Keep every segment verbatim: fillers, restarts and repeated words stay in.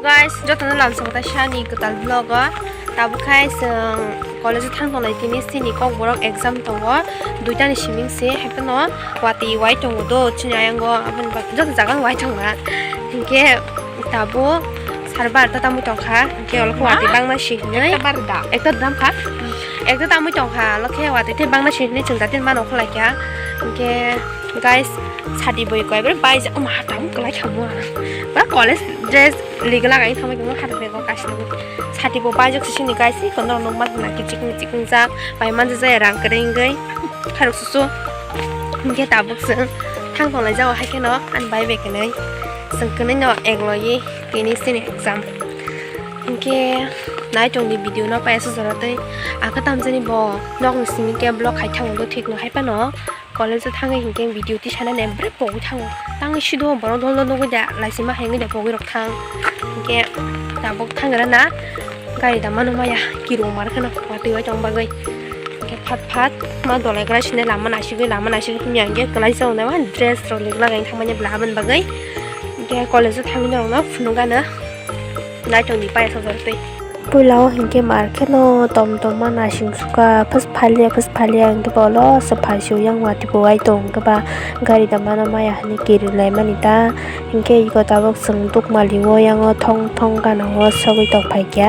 Guys, jotono lamsong ta sani kwtal vlog o. Tabuk khai chwng college o thang tonglai tini chini kokborok exam tongo. Duita ni siming se, haiphano watwi wai tongo do chini ayango, aboni bagwi joto jaga no wai tongo na. Hinkhe tabuk sar barta tamui tongkha, hinkhe olo khe watwi bangma si hinwi. Ekta barda. Ekta dam kha. Ekta tamui tongkha, olo khe watwi tei bangma si hinwi chwng da tin mano kholai kha. Hinkhe guys, sadi boi koi bre bai ja, oma tabuk kwlai kha mo. Ba college dress Lega lagai thangma khe hathai bego kaisa sati bo baijak sisini guys, kono nokma hwnna kichik michik wngjak bai manja jaya rang kwrwi wngwi khairok susu. Hinkhe tabuk chwng thang tonglai jago hai kheno ani bai bai kwnwi chwng kwnwi no egloiwi tini chini exam. Hinkhe nai tongdi video no paisa jora tei akhe tamjani bo nokni simi khe vlog khai thango do thik no hai phano. College o thangwi hinkhe video tisanani bre pogwi thango. Tangwi sido borok dol dol nugwi da laisima hai wngwi da pogwi rok thang. Hinkhe tabuk thangra na gari da mano maya kiro mar kheno watwi wai tong bagwi. Hinkhe phat phat ma dolai gra sine lama nasigwi lama nasigwi tumi ang khe kwlai sa wngnai ma dress rok lik lagai thangmani bla aboni bagwi. Hinkhe college o thangwi norok no phunuk gana. Naitongdi paisa jor twi. Puila o hinkhe mar kheno tom tom ma naising sukha, phas phalia phas phalia hinkhe bolo se phaisio yang watwi bo wai tong hinkhe ba gari da mano maya hinwi kiri lai mani ta hinkhe ego tabuk chwng dukmali o yang o thong thong gana o sogwi tong phai kha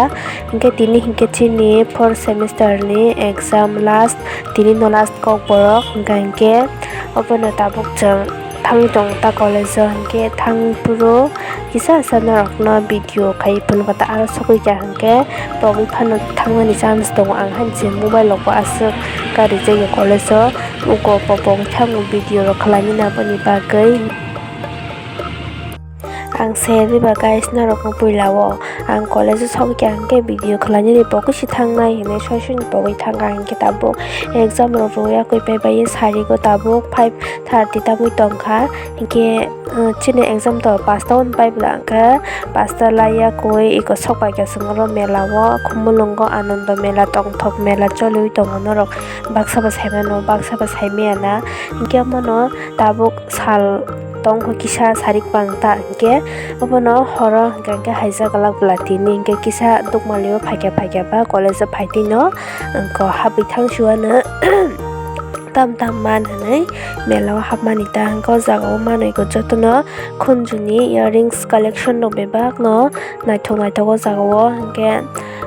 hinkhe tini hinkhe chini fourth semester ni exam last tini no last kok borok hinkha hinkhe obono tabuk chwng thangwi tong ta college o hinkhe thang phuru kisa sa norok no video khai phunukha ta aro sogwi kha hinkhe pogwi phano thangmani chance tongo ang haini se mobile rok bo aswk gari jagwi college o uko bo pogwi thango video rok khlaimani aboni bagwi. Ang se riba guys norok no puila o ang college o sogwi kha hinkhe video khlainani pogwi si thangnai hinwi soi soi ni pogwi thangkha hinkhe tabuk exam rok rwya koi paibai sari go tabuk five thirty tamwi tongkha hinkhe. Chini exam to pasta hwn pai bwla hwnkhe pasta laiya koi eko sok pai kha chwng oro mela o Khumulwngo Anando mela tongthok mela choliwi tongo norok baksa bo sai mano baksa bo sai maya na hinkhe omono tabuk sal tongkha kisa sarik pang ta hinkhe obono horo hwnkhe haijak glak bwla tini hinkhe kisa dukmali o phaikha phaikha ba college o phaitwi no hapwi thang suiano. Tam tam man hinwi mela o hapmani ta hwnkhe o jaga o manwi jotono khunjuni earrings collection rok bebak no naithok naithok o jaga o hinkhe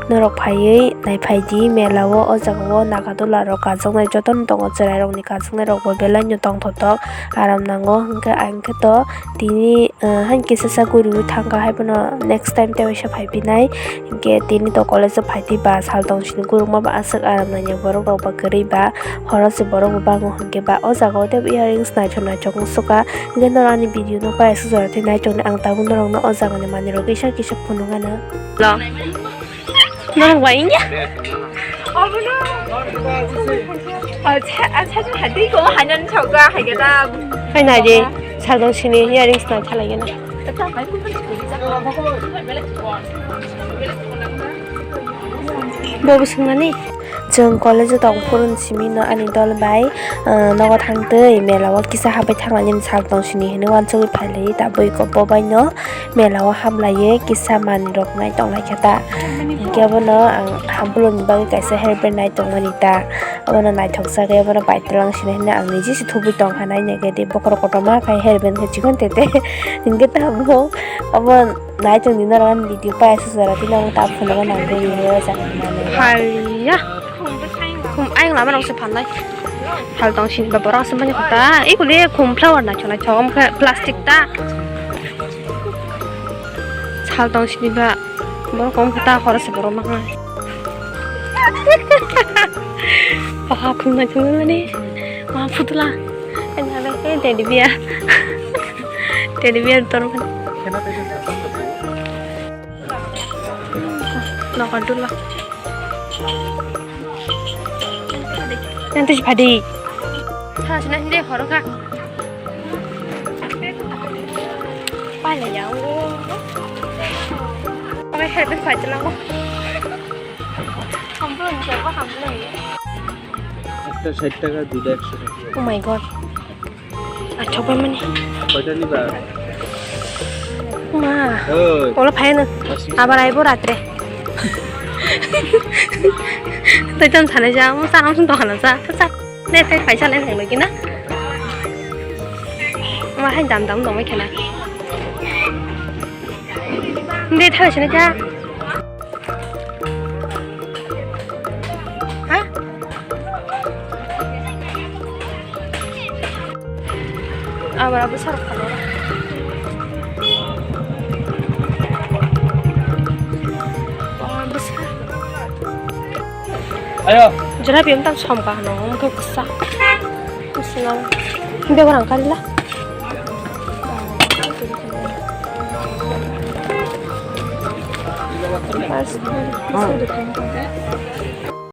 norok phaiwi naiphaidi mela o o jaga o nagadula rok kajaknai jotono tongo chwrai rok ni kajaknai rok bo belai no tongthok thok aram nango hinkhe ang khe to tini hankhe sasa guriwi thangkha haiphano next time tei waisa phaiphinai hinkhe tini to college o phaitwi ba sal tong sini gurukma ba aswk aram nangya borok rok ba kwrwi ba. Horo se borok bo bango hinkhe ba o jaga o tei earrings naithok naithok wng sukha hinkhe norok ani video no paisa jora tei naithok ni ang tabuk norok no o jaga ni manwi rok kisa kisa phunuk gana. Hello. Norok bai wngya? Hai nai de, sajong sini earrings nai thalai gana. Bobo swngnani? Chwng college o tong phuru simi no ani dol bai, ah, nogo thang twi mela o kisa habai thang ani sal tong sini hinwi uansugwi phai lai tabuk bo bai no mela o hamlai kisa manwi rok nai tong lai kha ta. Hinkhe abono ang habuloni bagwi kaisa hairband nai tong mani ta. Abono naithok jak khe abono paitwlang sini hinwi ang niji se thubui tong kha nai nai khe de bokhorok kotorma khai hairband khe chikon tete. Hinkhe tabuk obo. Nai tongdi norok ani video paisa jora tini omo ta phunukgo nangkhe nini o jaga manwi. Haiya. Khum ayang lama rok se phalnai. Sal tong sini ba borok se mani kota. Ikuli khum flower naithok naithok omo khe plastic ta. Sal tong sini ba borok omo kota khoro se borok mangnai. Oha khum naithok mani. Ma phutula. Teddy bear. Teddy bear tor mani. Nagadula. Yang tu si padi. Tha sini hindi horo ka. Pala ya. Kami happy fight lang ko. Hampun siapa hampun ya? Ekta sait taka, duita eksho taka. Oh my god. Achok bai mani. Koita ni ba? Ma. Oi. Olo phai no. Abar aibo ratre. Tei tong sana ja, mo sana sung tong sana ja. Sa. Ne tei phai sana tong lagi na. Ma hai dam dam dong mai khana. Nde thale sini ja. Ha? Abar abo sarok khalo. Ayo. Jera biyam tam som ka hano, mukhe kusa. Kusa na. Bego rang kali la. Mas, mas.